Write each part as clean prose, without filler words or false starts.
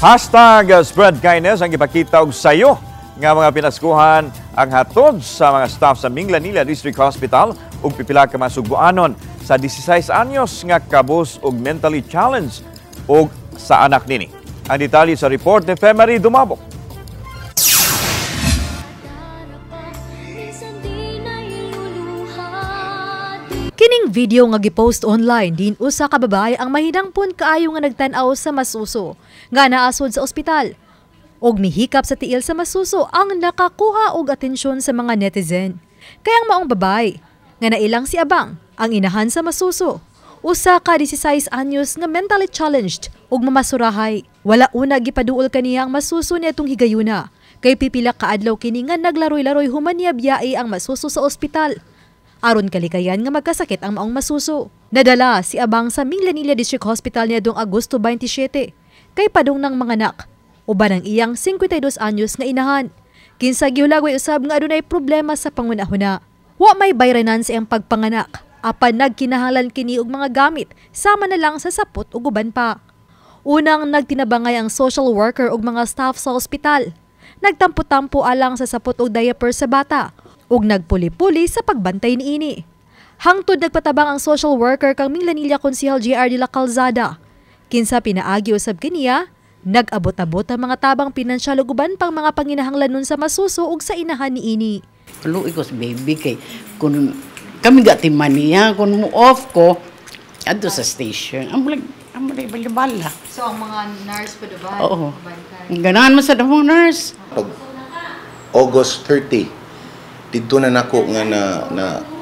#SpreadKindness ang ipakita og sayo nga mga pinaskuhan ang hatod sa mga staff sa Minglanilla District Hospital ug pipila ka mga Sugbuanon sa 16 anyos nga kabus og mentally challenged ug sa anak nini. Ang detalye sa report ni Femery Dumabok. Kining video nga gipost online din usa ka babae ang mahidangpon kaayo nga nagtan-aw sa masuso nga naasod sa ospital. Og mihikap sa tiil sa masuso ang nakakuha og atensyon sa mga netizen. Kay ang maong babae nga nailang si Abang ang inahan sa masuso. Usa ka 16 anyos nga mentally challenged ug mamasurahay. Wala una gipaduol kaniya ang masuso niadtong higayuna. Kay pipila ka adlaw kini nga naglaroy-laroy human niya biyae ang masuso sa ospital. Aron kalikayan nga magkasakit ang maong masuso. Nadala si Abang sa Minglanilla District Hospital niadtong Agosto 27 kay padung ng manganak uban ang iyang 52 anyos nga inahan. Kinsa gihulagway usab nga adunay problema sa pangunahuna. Wa may bayranan sa iyang pagpanganak apan nagkinahanglan kini og mga gamit sama na lang sa sapot ug uban pa. Unang nagtinabangay ang social worker ug mga staff sa ospital. Nagtampo-tampo alang sa sapot og diaper sa bata ug nagpuli-puli sa pagbantay niini. Hangtod nagpatabang ang social worker kang Minglanilla Konsehal JR de la Calzada. Kinsa pinaagi usab kaniya, nag-abot-abot ang mga tabang pinansyal ug uban pang mga panginahanglanon sa masuso ug sa inahan niini. Luoy ko sa baby kay kung kami gati niya, kung mo off ko, adto sa station. Ang bulag, ang bulag bala. So ang mga nurse po diba? Oo. Ganahan man sa damong nurse. Pag August 30, dito na nako nga na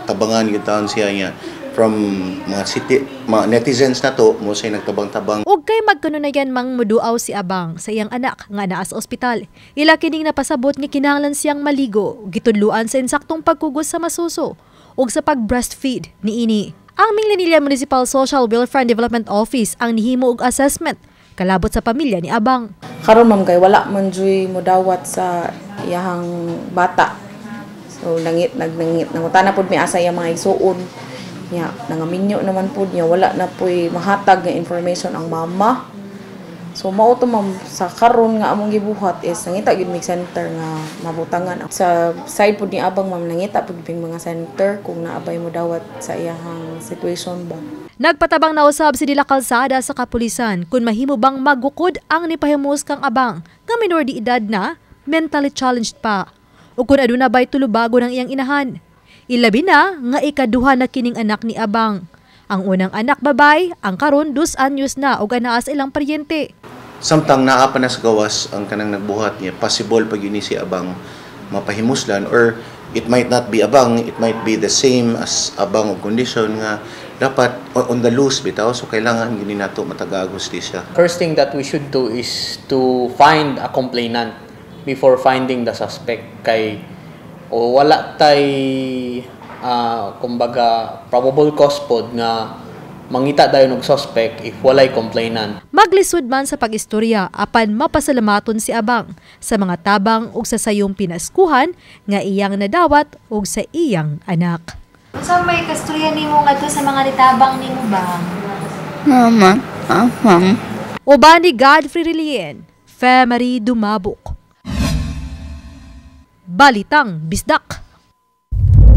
tabangan gyud taon siya niya from mga city mga netizens na to mo say nagtabang-tabang. Ug kay magkanunayan mang muduaw si Abang sa iyang anak nga naa sa ospital. Ila kining napasabot nga kinahanglan siyang maligo, gitudluan sa insaktong pagkugos sa masuso ug sa pag-breastfeed niini. Ang Minglanilla Municipal Social Welfare and Development Office ang nihimo og assessment kalabot sa pamilya ni Abang. Karon ma'am kay wala man juy modawat sa iyahang bata. So nangit nagnangit nangutana pud mi asa iyang mga igsuon. Nya nangaminyo naman pud niya, wala na puy mahatag nga information ang mama. So mao to ma'am sa karon nga among gibuhat is nangita gyud mig center nga mabutangan. Sa side pud ni Abang ma'am nangita pud mig mga center kung naabay mo dawat sa iyahang situation ba. Nagpatabang na usab si de la Calzada sa kapulisan kung mahimo bang magukod ang nipahimos kang Abang nga minor di edad na, mentally challenged pa. O kung aduna ba'y tulubago ng iyang inahan. Ilabi na nga ikaduha na kining anak ni Abang. Ang unang anak babay, ang karon 2 anyos na og anaa sa ilang paryente. Samtang naa pa na sa gawas ang kanang nagbuhat niya, possible pag yun si Abang mapahimuslan or it might not be Abang, it might be the same as Abang og condition nga dapat on the loose bitaw, so kailangan gini nato matagag hustisya. First thing that we should do is to find a complainant before finding the suspect kay o wala tay kumbaga probable cause pod nga mangita dayon og suspect if walay complainant. Maglisod man sa pag-istorya apan mapasalamaton si Abang sa mga tabang ug sa sayong pinaskuhan nga iyang nadawat ug sa iyang anak. Unsa may kastorya nimo ngadto sa mga nitabang nimo ba? Mama, Abang. Uban ni Godfrey Relien, Femery Dumabok. Balitang Bisdak.